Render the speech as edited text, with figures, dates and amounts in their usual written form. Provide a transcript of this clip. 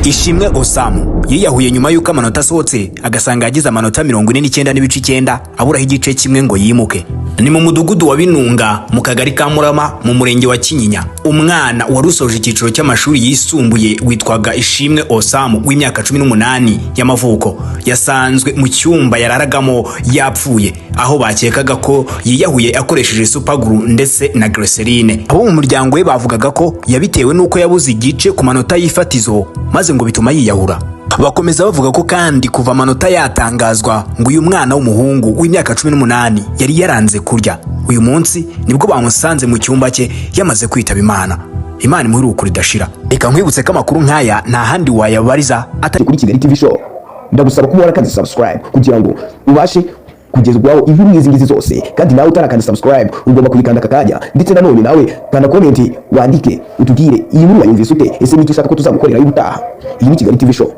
Ishimwe Osamu yiyahuye nyuma y'uko amanota asohotse, agasanga yagize amanota 49.9, aburaho igice kimwe ngo yimuke. Ni mu mudugudu wa Binunga, mu kagari ka Murama, mu murenge wa Kinyinya. Umwana wari usoje icyiciro cy'amashuri yisumbuye witwaga Ishimwe Osamu, w'imyaka 18 y'amavuko, yasanzwe mu cyumba yararagamo yapfuye, aho bakekaga ko yiyahuye akoresheje super glue ndetse na glycerine. Abo mu muryango we bavugaga ko yabitewe n'uko yabuze igice ku manota y'ifatizo, maze ngo bituma yiyahura. Bakomeza bavuga ko kandi kuva amanota yatangazwa, ngo uyu mwana w'umuhungu w'imyaka 18 yari yaranze kurya. Uyu munsi nibwo bamusanze mu cyumba cye yamaze kwitaba Imana. Imana imuhe iruhuko ridashira. Reka nkwibutse ko amakuru nk'aya nta handi wayabariza atari kuri Kigali TV Show. Ndagusaba kuba warakanda subscribe kugira ngo ubashe kugezwaho inkuru nk'izi ngizi zose. Kandi nawe utarakanda subscribe, ugomba kuyikanda aka kanya. Ndetse nanone nawe kanda comment, wandike utubwire iyi nkuru wayumvise ute, ese n'icyo ushaka ko tuzagukorera y'ubutaha. Iyi ni Kigali TV Show.